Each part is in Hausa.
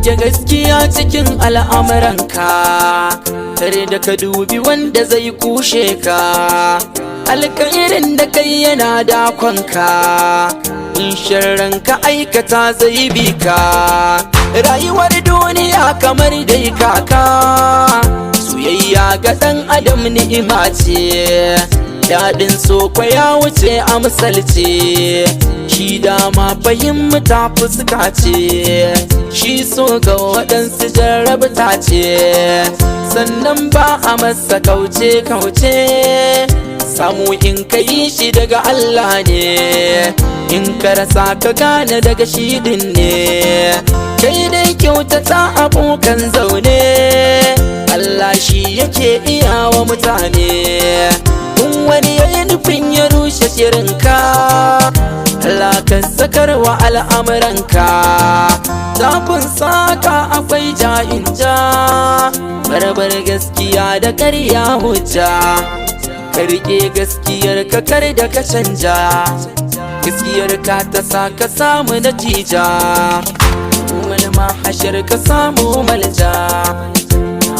Rike gaskiya cikin al'amuranka, kare da ka dubi wanda zai kushe ka. Alkairin da kai yana dakonka, in sharran ka aikata zai bi ka. Rayuwar duniya kamar dai kaka, soyayya ga ɗan adam ni'ima ce. Daɗin soko ya wuce a misalce, shi dama fahimta fuska ce, shi so ga waɗansu jarabta ce, sannan ba a masa kauce-kauce. Samu in ka yi shi daga Allah ne, in ka rasa ka gane daga shi din ne. Kai dai kyautata abokan zaune, Allah shi yake iya wa mutane. In wani ya yi nufin ya rushe shirinka, Allah kan sakarwa al'amuranka. Zafin saka akwai ja'in ja, barbar gaskiya da karya hujja. Ka riƙe gaskiyar ka, kar da ka canja, gaskiyar ka ta sa ka samu natija, wani mahashar ka samu malja.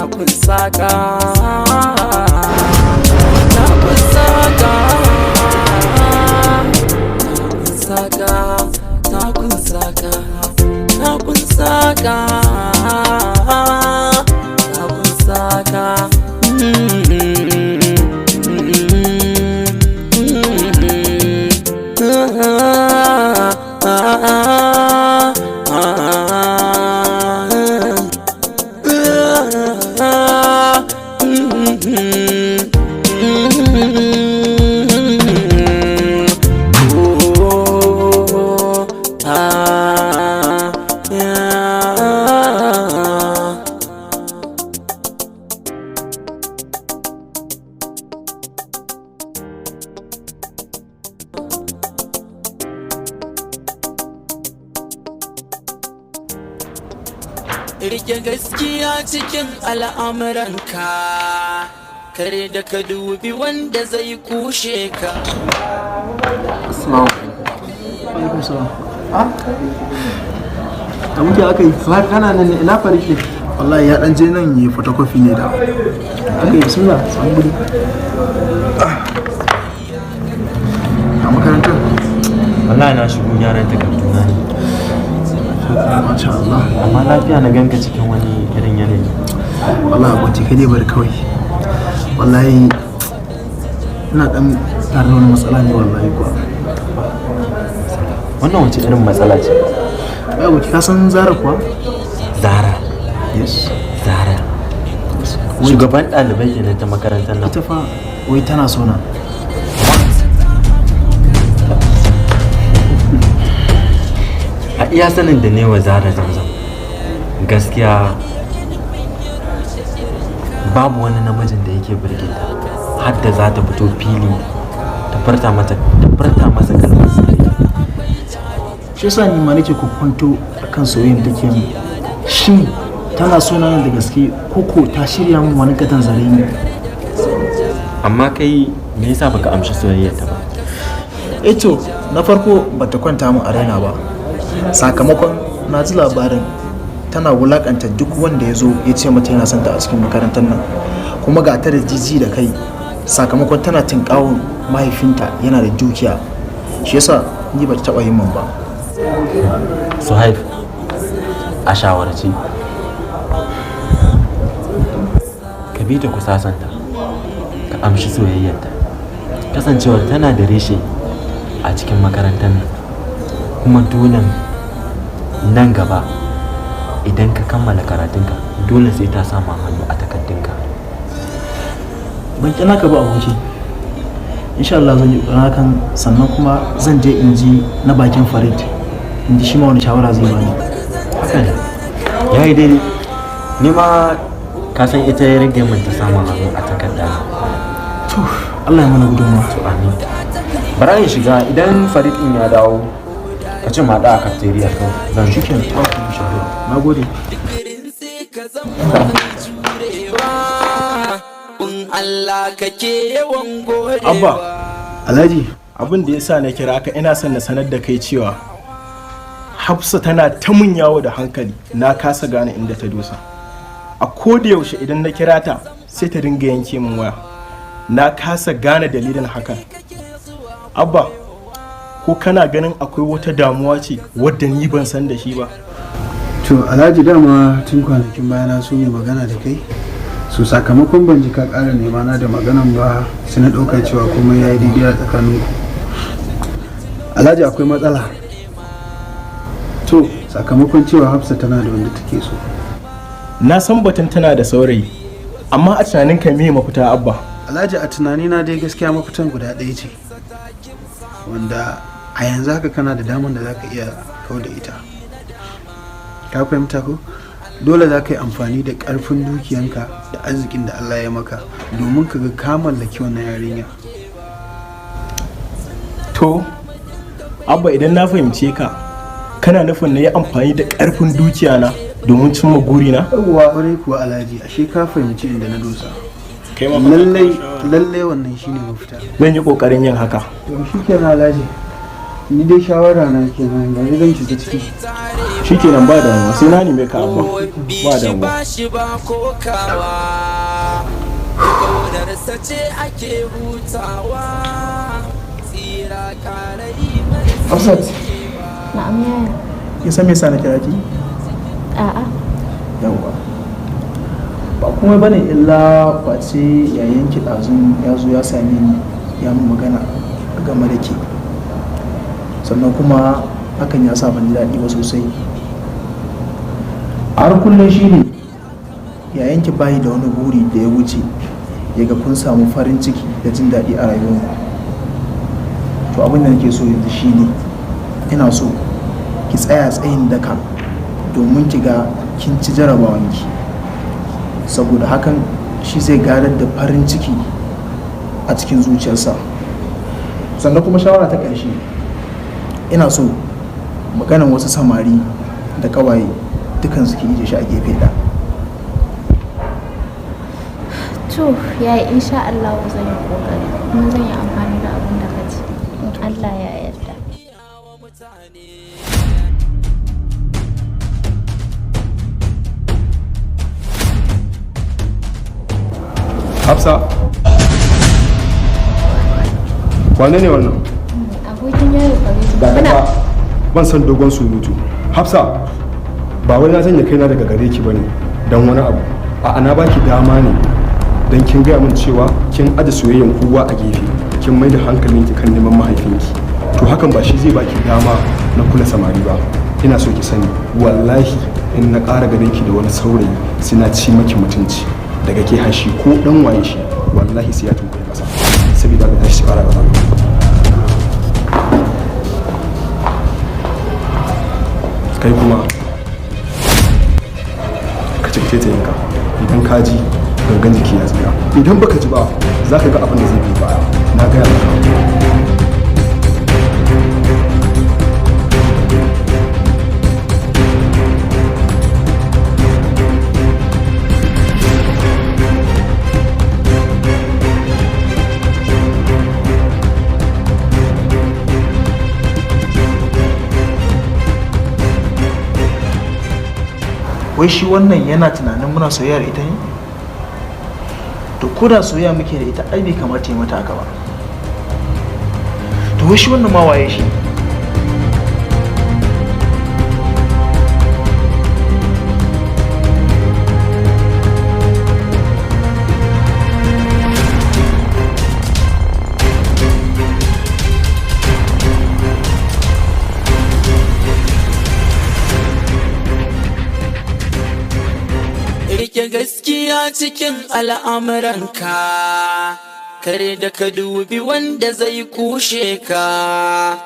Takun saka, takun saka, takun saka, takun saka, takun saka, takun saka. Rike gaskiya cikin al'amuranka, kare da ka dubi wanda zai kushe ka. Assalamu Alaikum salam. Ah? Da muke aka yi. alaikum. Kana nan ne, ina Farid ne? Wallahi ya dan je nan yi photocopy ne da. Aka yi, bismillah, samu guri. A makarantar? Wallahi na shigo gyaran takarduna ne. Masha Allah. Amma lafiya na ganka cikin wani irin yanayi? Wallahi aboki, kai dai bari kawai. Wallahi ina dan tare da wani matsala ne wallahi kuwa. Wannan wace irin matsala ce? Ai aboki, ka san Zara kuwa? Zara? Yes. Zara. Shugaban ɗalibai kenan ta makarantar nan. Ita fa wai tana so na. A iya sanin da ne wa Zara Zamzam, gaskiya babu wani namijin da yake birge ta har da za ta fito fili ta furta mata, ta furta masa kalmar soyayya. Shi yasa ni ma nake kokonto akan soyayyar da take min. Shin tana so na da gaske ko ta shirya min wani katan zare ne? Amma kai me yasa baka amshi soyayyar ta ba? Eh to, na farko bata kwanta min a raina ba. Sakamakon na ji labarin tana wulakanta duk wanda ya zo ya ce mata yana son ta a cikin makarantar nan. Kuma ga ta da jiji da kai, sakamakon tana tinkawon mahaifinta yana da dukiya. Shi yasa ni bata taɓa yin min ba. Suhaib, a shawarce ka bi ta ku sasanta, ka amshi soyayyarta, kasancewar tana da reshe a cikin makarantar nan, kuma dole nan gaba idan ka kammala karatunka dole sai ta sama hannu a takardunka. Ban ƙi naka ba aboki. Insha Allah zan yi ƙoƙarin hakan, sannan kuma zan je in ji na bakin Farid, in ji shi ma wani shawara zai bani. Haka ne, ya yi daidai. Ni ma ka san ita ya rage min ta samun hannu a takarda. To, Allah ya mana gudunmawa. To, amin. Bara in shiga, idan Farid din ya dawo ka ce ma da a cafeteria kawai zan Shikenan, insha Allah. Na gode. Sai ka zama mai jurewa, in Allah kake yawan godewa. Abba, Alhaji, abin da ya sa na kira ka, ina son na sanar da kai cewa Hafsa tana ta mun yawo da hankali, na kasa gane inda ta dosa. A koda yaushe idan na kira ta sai ta dinga yanke min waya. Na kasa gane dalilin hakan. Abba, ko kana ganin akwai wata damuwa ce wadda ni ban san da shi ba? To Alhaji, dama tun kwanakin baya na so mai magana da kai. So sakamakon ban ji ka ƙara nema na da maganan ba, sai na ɗauka cewa komai ya yi daidai a tsakaninku. Alhaji, akwai matsala. To. Sakamakon cewa Hafsa tana da wanda take so. Na san batun tana da saurayi, amma a tunanin ka me mafita, Abba? Alhaji, a tunanina dai gaskiya mafitan guda ɗaya ce, wanda a yanzu haka kana da daman da zaka iya kau da ita. Ka fahimta ko? Dole za ka yi amfani da ƙarfin dukiyanka da arzikin da Allah ya maka domin ka ga ka mallaki wannan yarinya. To Abba, idan na fahimce ka, kana nufin na yi amfani da ƙarfin dukiya na domin cimma gurina? Yawwa, ƙwarai kuwa Alhaji, ashe ka fahimci inda na dosa. Kai ma fa. Lallai lallai, wannan shine mafita. Zan yi ƙoƙarin yin haka. To shikenan Alhaji, ni dai shawara na kenan, bari zan shiga ciki. Shikenan, ba damuwa, sai na neme ka Abba, ba shi damuwa. Ba shi ba kokawa, ƙaunarsa ce ake hutawa, tsira ƙarayi. Hafsat. Na'am yaya. Kin san me yasa na kira ki? A'a. Yawwa, ba komai bane illa face yayan ki ɗazun ya zo ya same ni, ya mun magana game da ke, sannan kuma hakan ya sa ban ji daɗi ba sosai. A har kullum shine yayan ki bayi da wani buri da ya wuce ya ga kun samu farin ciki da jin daɗi a rayuwarku. To abin da nake so yanzu shine ina so ki tsaya tsayin daka domin ki ga kin ci jarabawanki, saboda hakan shi zai gadar da farin ciki a cikin zuciyarsa. Sannan kuma shawara ta ƙarshe, ina so maganan wasu samari da ƙawaye dukan su ki ije shi a gefe ɗaya. To yaya, insha Allah zan yi kokari kuma zan yi amfani da abin da ka ce. In Allah ya yarda. Hafsa, wane ne wannan? Abokin yaro Farid. Dakata, ban san dogon surutu. Hafsa, ba wai na sanya kaina daga gare ki bane dan wani abu. A'a, na baki dama ne dan kin gaya min cewa kin aje soyayyan kowa a gefe, kin mai da hankalinki kan neman mahaifinki. To hakan ba shi zai baki dama na kula samari ba. Ina so ki sani, wallahi in na ƙara ganin ki da wani saurayi sai na ci maki mutunci. Daga ke hashi ko dan waye shi, wallahi sai ya tunkuɗe ƙasa. Saboda haka tashi ƙara gaba. Kai kuma ka ci taitayinka, idan ka ji gangan jiki ya tsira, idan baka ji ba za ka ga abin da zai biyo baya, na gaya maka. Wai shi wannan yana tunanin muna soyayya da ita ne? To ko da soyayya muke da ita, ai bai kamata ya mata haka ba. To wai shi wannan ma waye shi? Rike gaskiya cikin al'amuranka, kare da ka dubi wanda zai kushe ka.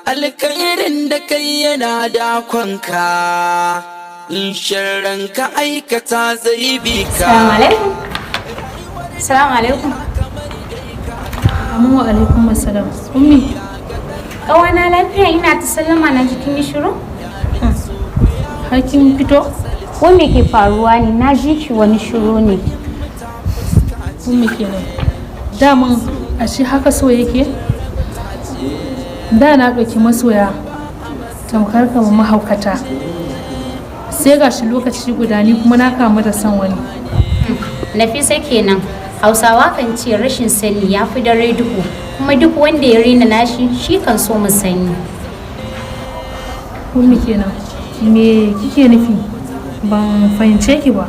Alkhairin da kai yana dakonka, in sharran ka aikata zai bi ka. Salamu alaikum. Salamu alaikum. Amin wa alaikum assalam. Ummi. Ƙawana, lafiya ina ta sallama na jikin yi shiru? Har kin fito? Ko me ke faruwa ne? Na ji ki wani shiru ne. Ummi kenan. Daman ashe haka so yake? Da na ɗauki masoya Tamkar kamar mahaukata. Sai gashi lokaci guda ni kuma na kamu da son wani. Nafisa kenan. Hausawa kan ce rashin sani ya fi dare duhu, kuma duk wanda ya rena nashi shi kan so mu sani. Ummi kenan. Me kike nufi? Ban fahimce ki ba.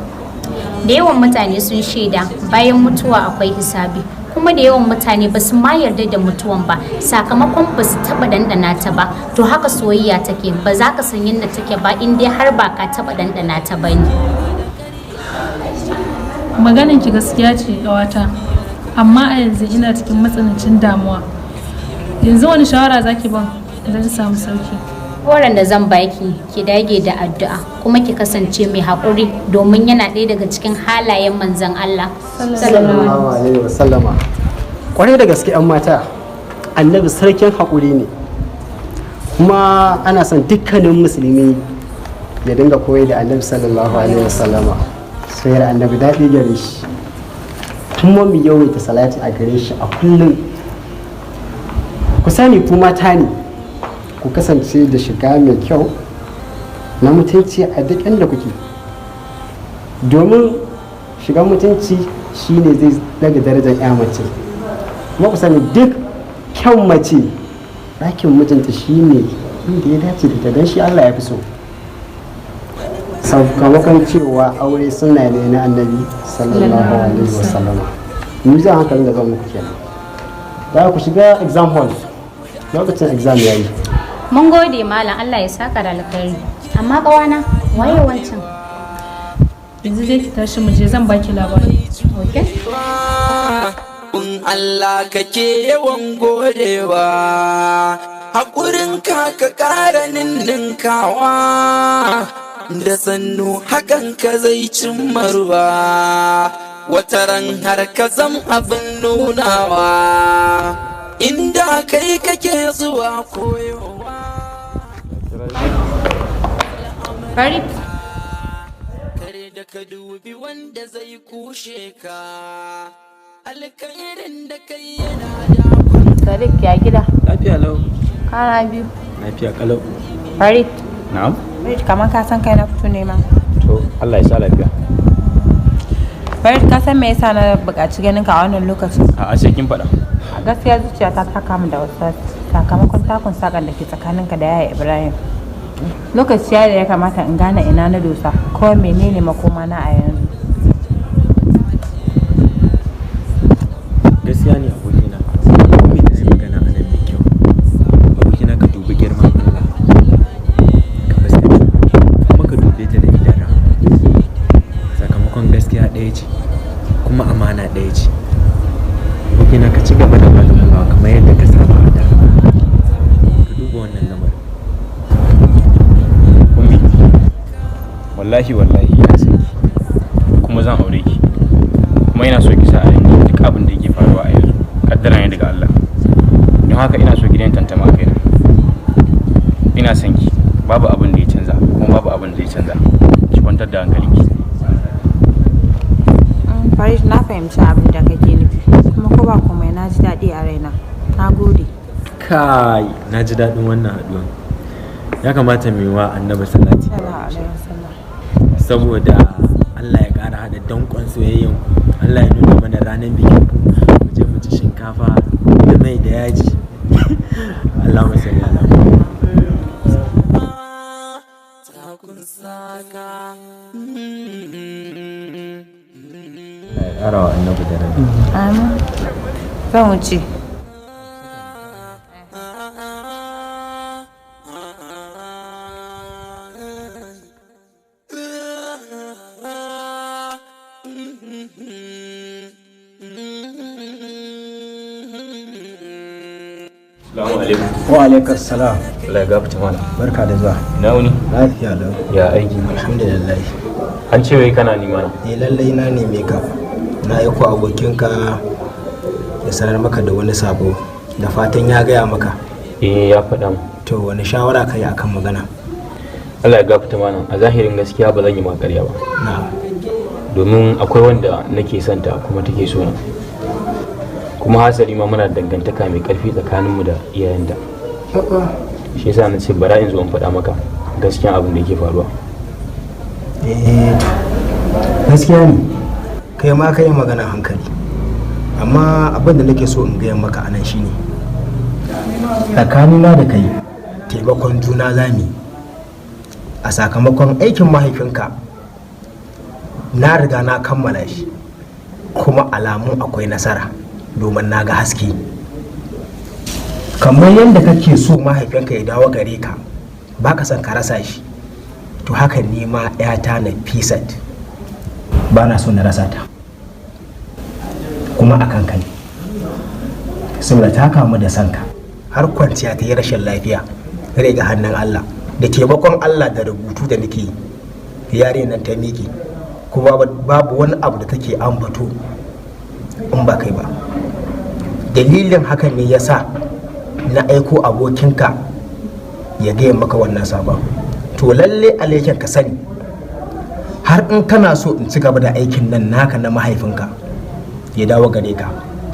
Da yawan mutane sun shaida bayan mutuwa akwai hisabi, kuma da yawan mutane ba su ma yarda da mutuwan ba sakamakon ba su taba dandana ta ba. To haka soyayya take, ba za ka san yadda take ba in dai har ba ka taba dandana ta ba ne. Maganin ki gaskiya ce ƙawata, amma a yanzu ina cikin matsanancin damuwa. Yanzu wani shawara zaki ban don samu sauki? Horon da zan baki, ki dage da addu'a kuma ki kasance mai haƙuri, domin yana ɗaya daga cikin halayen manzon Allah. Sallallahu alaihi wasallama. Kwarai da gaske, 'yan mata, Annabi sarkin haƙuri ne, kuma ana son dukkanin musulmi ya dinga koyi da Annabi sallallahu alaihi wasallama. Soyayyar Annabi daɗi gare shi, kuma mu yawaita salati a gare shi a kullum. Ku sani, ku mata ne, ku kasance da shiga mai kyau na mutunci a duk inda kuke, domin shigan mutunci shine zai daga darajar ya mace. Kuma ku sani, duk kyan mace, ɗakin mijinta shine inda ya dace da ta, don shi Allah ya fi so, sakamakon cewa aure suna ne na Annabi sallallahu alaihi wasallama. Ni zan hankalin da zan muku kenan. Da ku shiga exam hall, lokacin exam yayi. Mun gode malam, Allah ya saka da alkhairi. Amma ƙawana, waye wancan? Yanzu dai ki tashi mu je, zan baki labari. Okay. In Allah kake yawan godewa, haƙurinka ka ƙara ninninkawa, da sannu hakan ka zai cimma ruwa, wataran har ka zam abin nunawa, inda kai kake zuwa koyowa. Farid. Kare da ka dubi wanda zai kushe ka, alkhairin da kai yana da. Sadiq, ya gida? Lafiya lau. Kwana biyu. Lafiya kalau. Farid. Na'am. Farid, kamar ka san kai na fito nema. To, Allah ya sa lafiya. Farid, ka san me yasa na buƙaci ganin ka a wannan lokacin? A'a, sai kin faɗa. A gaskiya zuciyata ta kamu da wasu sakamakon takun sakan da ke tsakaninka da yaya Ibrahim. Lokaci ya da ya kamata in gane ina na dosa ko menene makoma na a yanzu. Gaskiya ne abokina. Ummi ta yi magana a nan mai kyau. Abokina, ka dubi girman Allah. Ka fuskanci kuma ka dube ta da idan rahama. Sakamakon gaskiya ɗaya ce, kuma amana ɗaya ce. Abokina, ka ci gaba da bada kulawa kamar yadda ka saba a da. Ka duba wannan lamarin. Ummi, wallahi wallahi ina son ki, kuma zan aure ki. Kuma ina so ki sa a ranki duk abin da yake faruwa a yanzu kaddara ne daga Allah. Don haka ina so ki daina tantama a kaina. Ina son ki, babu abin da ya canza kuma babu abin da zai canza. Ki kwantar da hankalinki. Farid, na fahimci abin da kake nufi, kuma ko ba komai na ji daɗi a raina. Na gode. Kai, na ji daɗin wannan haɗuwan. Ya kamata mu yi wa Annabi salati. Sallallahu alaihi wasallam. Saboda Allah ya ƙara haɗa danƙon soyayyen ku. Allah ya nuna mana ranar bikin ku. Mu je mu ci shinkafa da mai da yaji. Allahumma salli ala Muhammad. Takun saka. Allah ya ƙara wa Annabi daraja. Amin. Zan wuce. Assalamu alaikum. Wa alaikas salam. Allah ya gafarta mana. Barka da zuwa. Ina wuni? Lafiya lau. Ya aiki? Alhamdulillah. An ce wai kana nema na. Eh, lallai na neme ka. Na aiko abokinka ya sanar maka da wani sabo. Da fatan ya gaya maka. Eh, ya faɗa mu. To, wani shawara ka yi akan magana? Allah ya gafarta mana. A zahirin gaskiya ba zan yi ma ƙarya ba. Na'am. Domin akwai wanda nake santa kuma take so na. Kuma hasali ma muna da dangantaka mai ƙarfi tsakaninmu da iyayenta. Shi yasa na ce bara in zo in faɗa maka gaskiyan abin da yake faruwa. Eh, gaskiya ne, kai ma ka yi magana hankali, amma abin da nake so in gaya maka anan shine, tsakanina da kai taimakon juna zami a sakamakon aikin mahaifinka. Na riga na kammala shi, kuma alamun akwai nasara domin na ga haske. Kamar yadda kake so mahaifinka ya dawo gare ka, baka son ka rasa shi, to haka ne ma 'yata Nafisat, ba na so na rasa ta kuma a kanka ne, saboda ta kamu da sanka har kwanciya ta yi rashin lafiya. Rai ga hannun Allah, da taimakon Allah da rubutu da nake yi, yare nan ta miƙe, kuma babu wani abu da take ambato in ba kai ba. Dalilin hakan ne ya sa na aiko abokinka ya gaya maka wannan sabon. To lalle alaikin ka sani, har in kana so in ci gaba da aikin nan naka na mahaifinka ya dawo gare ka,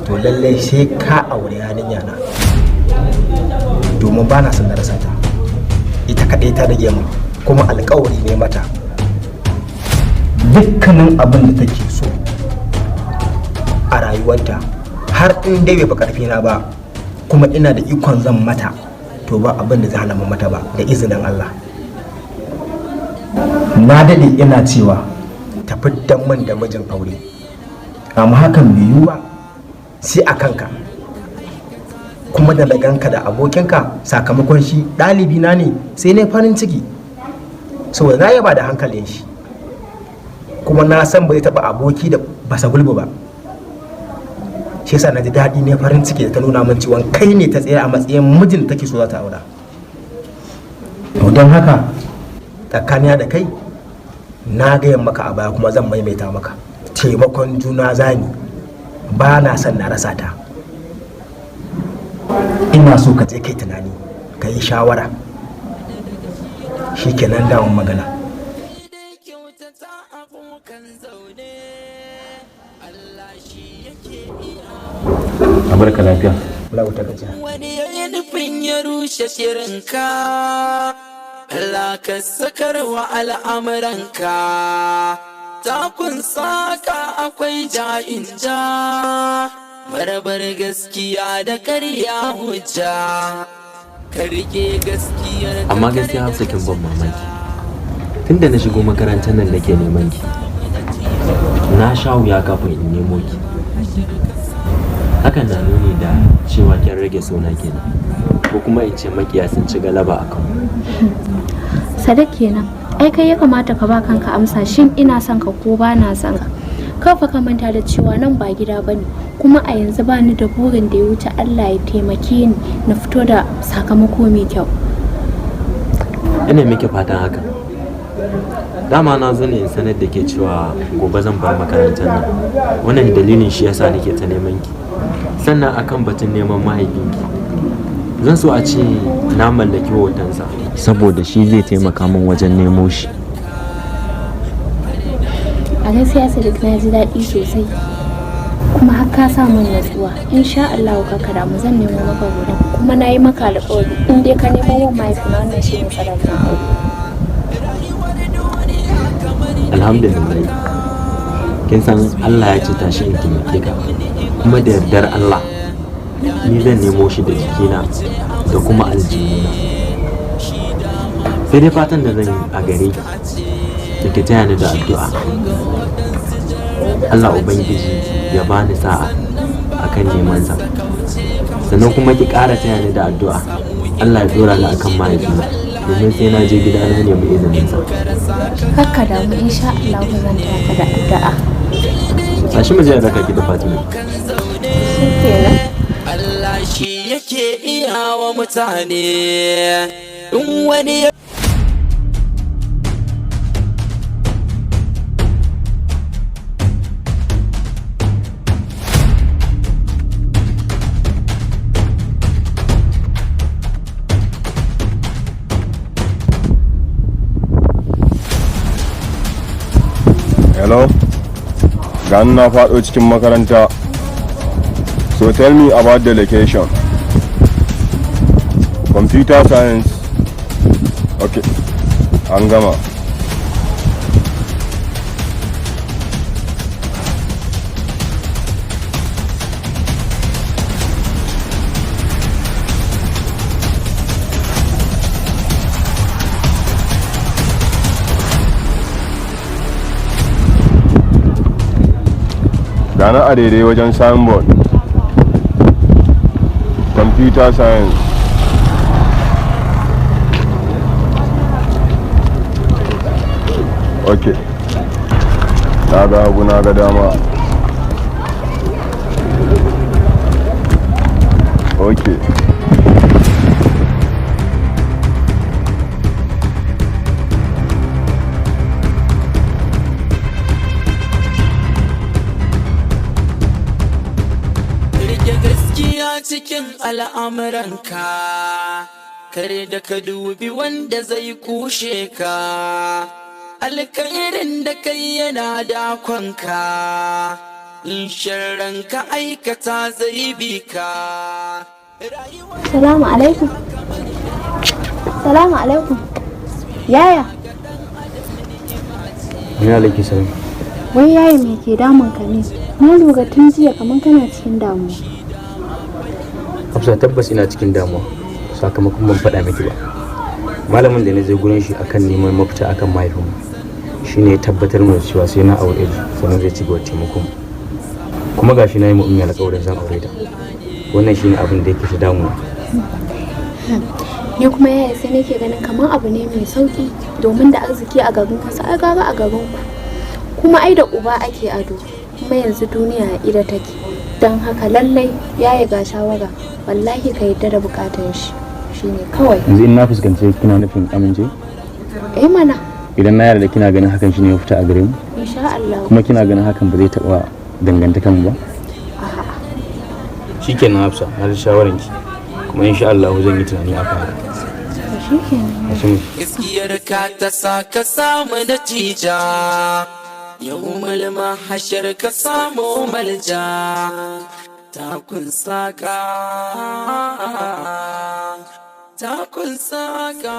to lalle sai ka aure yarinya na, domin ba na son na rasa ta. Ita kaɗai ta rage mu, kuma alkawari ne mata, dukkanin abin da take so a rayuwarta, har in dai bai fi karfi na ba kuma ina da ikon zan mata, to ba abin da zai hana mu mata ba da izinin Allah. Na daɗe ina cewa tafi dan man da mijin aure, amma hakan bai yiwu ba sai a kanka. Kuma da ganka da abokinka, sakamakon shi ɗalibi na ne, sai na farin ciki saboda na yaba da hankalin shi, kuma na san bai taɓa aboki da basa gulbu ba. Shi yasa na ji daɗi ne farin ciki da ta nuna min cewa kai ne ta tsaye a matsayin mijin da take so za ta aura. To don haka tsakanina da kai, na gaya maka a baya kuma zan maimaita maka, taimakon juna zani. Ba na son na rasa ta. Ina so ka je kai tunani, ka yi shawara. Shi kenan, dawon magana. A barka lafiya. Allah ta gajiya. Wani ya yi nufin ya rushe shirinka, Allah ka sakarwa al'amuranka. Takun saka akwai ja'in ja, marabar gaskiya da karya hujja, ka rike gaskiyar. Amma gaskiya Hafsa, kin ban mamaki. Tunda na shigo makarantar nan nake neman ki, na sha wuya kafin in nemo ki. Hakan na nuni da cewa kin rage sona kenan, ko kuma in ce makiya sun ci galaba a kanmu. Sadiq kenan. Ai kai ya kamata ka ba kanka amsa, shin ina son ka ko ba na son ka? Kafa ka manta da cewa nan ba gida bane, kuma a yanzu ba ni da burin da ya wuce Allah ya taimake ni na fito da sakamako mai kyau. Ina miki fatan haka. Dama na zo ne in sanar da ke cewa gobe zan bar makarantar nan. Wannan dalilin shi yasa nake ta neman ki. Sannan akan batun neman mahaifinki, zan so a ce na mallaki hotonsa, saboda shi zai taimaka min wajen nemo shi. A gaskiya Sadiq, na ji daɗi sosai, kuma har ka sa min natsuwa. Insha Allah ka damu, zan nemo maka hoton, kuma na yi maka alƙawari, in dai ka nemo min mahaifina, wannan shi ne sadakin aure. Alhamdulillah. Kin san Allah ya ce tashi in taimake ka, kuma da yardar Allah ni zan nemo shi da jikina da kuma aljihuna. Sai dai fatan da zan yi a gare ki da ki taya ni da addu'a, Allah Ubangiji ya bani sa'a akan neman sa. Sannan kuma ki ƙara taya ni da addu'a, Allah ya dora ni akan mahaifina, domin sai na je gida na nemi izinin sa. Kakka damu, insha Allah zan taya ka da addu'a. Tashi mu je raka ki department. Shikenan. Allah shi yake iya wa mutane in wani ya Hello? Gani na faɗo cikin makaranta. So tell me about the location. Computer science. Ok, an gama. Gana a daidai wajen signboard computer science. Ok, na ga hagu, na ga dama. Ok. Rike gaskiya cikin al'amuranka, kare da ka dubi wanda zai kushe ka. Alkhairin da kai yana dakonka, in sharran ka aikata zai bi ka. Salamu alaikum. Salamu alaikum. Yaya, Wani alaiki salam. Wai yaya, me ke damun ka ne? Na lura tun jiya kamar kana cikin damuwa. Hafsa, tabbas ina cikin damuwa sakamakon ban faɗa miki ba. Malamin da na je gurin shi akan neman mafita akan mahaifinmu shine ya tabbatar mana cewa sai na aure shi sannan zai ci gaba da taimakon mu. Kuma gashi na yi ma Ummi alƙawarin zan aure ta. Wannan shine abin da yake ta damuna. Ni kuma yaya, sai nake ganin kamar abu ne mai sauki, domin da arziki a garin wasu ai gara a garin ku. Kuma ai da uba ake ado, kuma yanzu duniya a ida take. Don haka lallai yaya, ga shawara, wallahi ka yarda da bukatan shi. Shine kawai. Yanzu in na fuskance kina nufin amince? Eh mana. Idan na yarda, kina ganin hakan shine mafita a gare mu? Insha Allah. Kuma kina ganin hakan ba zai taɓa dangantakan mu ba? A'a. Shikenan Hafsa, na ji shawaran ki. Kuma insha Allah zan yi tunani akan haka. To shikenan. Tashi mu. Gaskiyar ka ta sa ka samu natija, yau mulma hashar ka samu malja, takun saka, takun saka.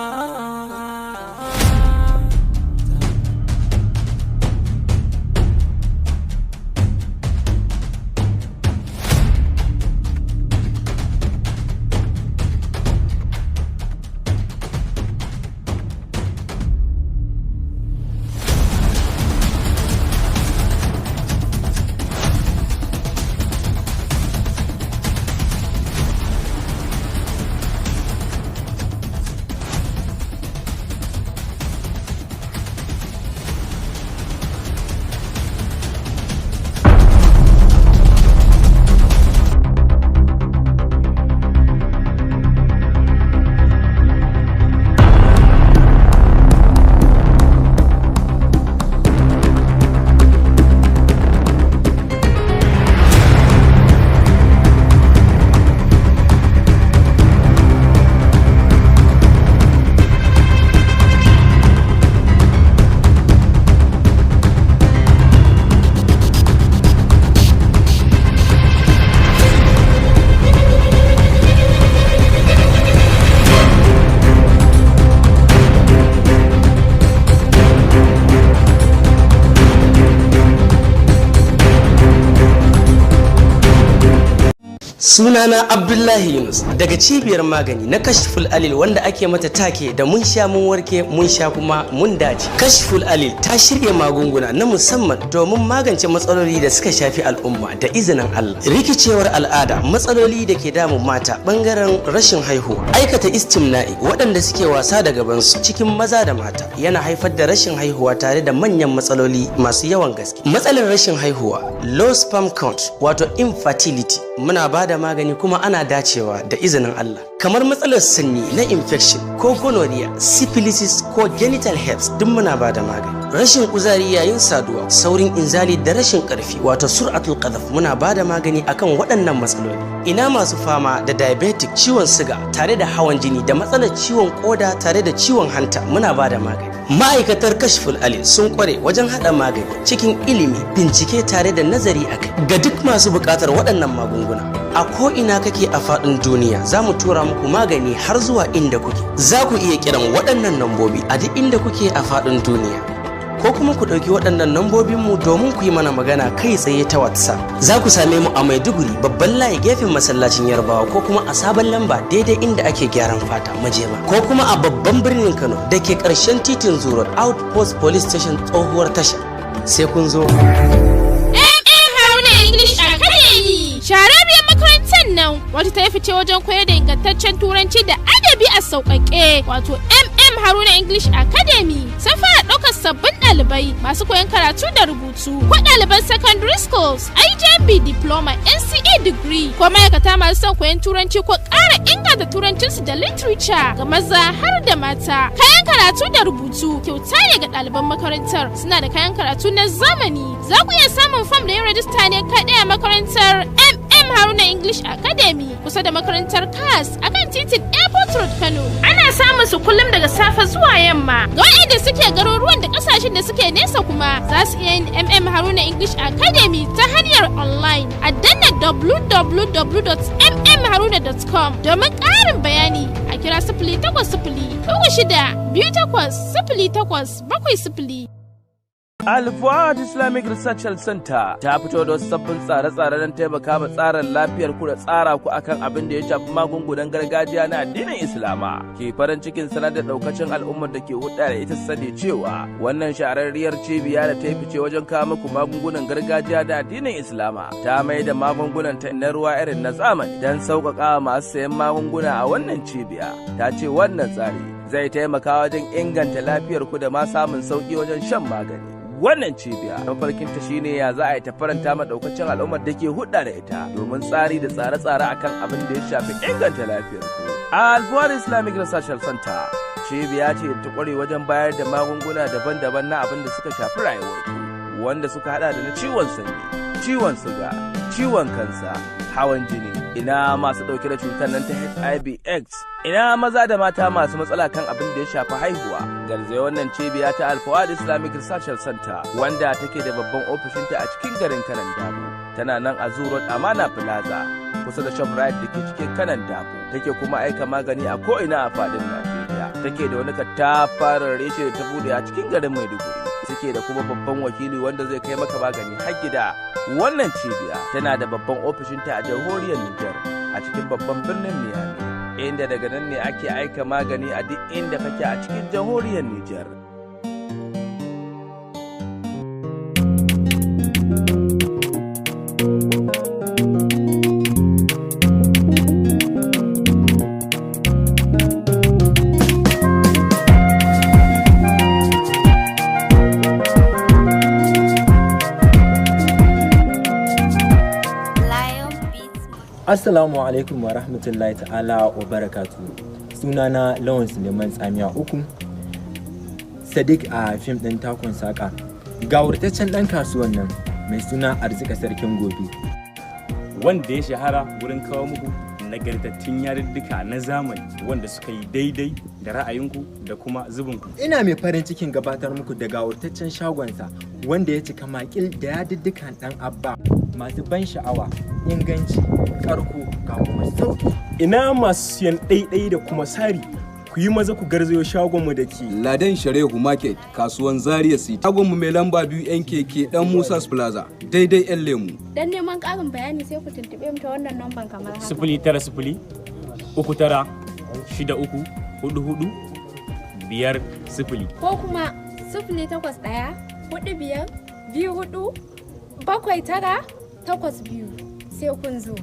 Sunana Abdullahi Yunus daga cibiyar magani na Kashful Alil, wanda ake mata take da mun sha mun warke, mun sha kuma mun dace. Kashful Alil ta shirya magunguna na musamman domin magance matsaloli da suka shafi al'umma da izinin Allah. Rikicewar al'ada, matsaloli da ke damun mata bangaren rashin haihuwa, aikata istimna'i, waɗanda suke wasa da gabansu cikin maza da mata, yana haifar da rashin haihuwa tare da manyan matsaloli masu yawan gaske. Matsalar rashin haihuwa, low sperm count, wato infertility, muna ba da magani kuma ana dacewa da izinin Allah. Kamar matsalar sanyi na infection ko gonorrhea, syphilis ko genital herpes, duk muna ba da magani. Rashin kuzari yayin saduwa, saurin inzali da rashin karfi, wato sur'atul qadhaf, muna bada magani akan waɗannan matsaloli. Ina masu fama da diabetic, ciwon siga tare da hawan jini da matsalar ciwon koda tare da ciwon hanta, muna bada magani. Ma'aikatar Kashful Ali sun kware wajen hada magani cikin ilimi, bincike tare da nazari akai. Ga duk masu buƙatar waɗannan magunguna, a ko ina kake a faɗin duniya za mu tura muku magani har zuwa inda kuke. Za ku iya kiran waɗannan nambobi a duk inda kuke a faɗin duniya, ko kuma ku ɗauki waɗannan nambobinmu domin ku yi mana magana kai tsaye ta WhatsApp. Za ku same mu a Maiduguri, babban layi gefen masallacin Yarbawa, ko kuma a Sabon Lamba daidai inda ake gyaran fata Majema, ko kuma a babban birnin Kano da ke ƙarshen titin Zuro Outpost Police Station, tsohuwar tasha. Sai kun zo. Haruna English Academy. Shahararriyar makarantar nan wata ta yi fice wajen koyar da ingantaccen turanci da adabi a sauƙaƙe, wato MM Haruna English Academy, sun fara ɗaukar sabbin ɗalibai masu koyon karatu da rubutu ko ɗaliban secondary schools, IJB diploma, NCE degree, ko ma'aikata masu son koyon turanci ko ƙara inganta turancinsu da literature, ga maza har da mata. Kayan karatu da rubutu kyauta ne ga ɗaliban makarantar. Suna da kayan karatu na zamani. Za ku iya samun fam da yin rajista ne kaɗai a makarantar MM Haruna English Academy, kusa da makarantar CAS akan titin Airport Road, Kano. Ana samun su kullum daga safe zuwa yamma. Ga waɗanda suke garuruwan da ƙasashen da suke nesa kuma, za su iya yin MM Haruna English Academy ta hanyar online a danna www.mmharuna.com. Domin ƙarin bayani a kira 08036280870. Alfuad Islamic Research Center ta fito da wasu sabbin tsare-tsare don taimaka ma tsarin lafiyar ku da tsara ku akan abin da ya shafi magungunan gargajiya na addinin Islama. Ke farin cikin sanar da daukacin al'ummar da ke hudda da ita sani cewa wannan shahararriyar cibiya da ta yi fice wajen kawo muku magungunan gargajiya da addinin Islama ta mai da magungunan ta na ruwa irin na zamani don sauƙaƙa masu sayan magunguna a wannan cibiya. Ta ce wannan tsari zai taimaka wajen inganta lafiyar ku da ma samun sauƙi wajen shan magani. Wannan cibiya mafarkinta shine ya za a yi ta faranta ma daukacin al'ummar da ke hudda da ita domin tsari da tsare-tsare akan abin da ya shafi inganta lafiyar ku. Alfuwar Islamic Research Center cibiya ce ta kware wajen bayar da magunguna daban-daban na abin da suka shafi rayuwar ku, wanda suka hada da na ciwon sanyi, ciwon suga, ciwon kansa, hawan jini, ina masu dauke da cutar nan ta HIV AIDS, ina maza da mata masu matsala kan abin da ya shafi haihuwa. Garzaya wannan cibiya ta Alfawad Islamic Research Center, wanda take da babban ofishinta a cikin garin Kanan Dabo. Tana nan a Zoo Road, Amana Plaza, kusa da Shoprite da ke cikin Kanan Dabo. Take kuma aika magani a ko'ina a fadin Najeriya. Take da wani katafaren reshe da ta bude a cikin garin Maiduguri. Suke da kuma babban wakili wanda zai kai maka magani har gida. Wannan cibiya tana da babban ofishinta a jamhuriyar Nijar, a cikin babban birnin Niamey, inda daga nan ne ake aika magani a duk inda kake a cikin jamhuriyar Nijar. Assalamu alaikum wa rahmatullahi ta'ala wa barakatu. Sunana Lawan Suleiman Tsamiya uku, Sadiq a fim ɗin Takon Saƙa. Gawurtaccen ɗan kasuwan nan mai suna Arzika Sarkin Gobe. Wanda ya shahara wurin kawo muku nagartattun yarurruka na zamani wanda suka yi daidai da ra'ayinku da kuma zubinku. Ina mai farin cikin gabatar muku da gawurtaccen shagonsa wanda ya cika makil da yaduddukan ɗan abba masu ban sha'awa, inganci, karko, ga kuma sauki. Ina masu siyan ɗaiɗai da kuma sari, ku yi maza ku garzayo shagonmu da ke Ladan Sharehu Market, kasuwan Zaria City. Shagonmu mai lamba 2 NKK Dan Musa's Plaza, daidai 'yan lemu. Dan neman ƙarin bayani sai ku tuntuɓe mu ta wannan namban kamar haka. 090 39 63 44 50. Ko kuma 081 45 24 79 82, sai kun zo.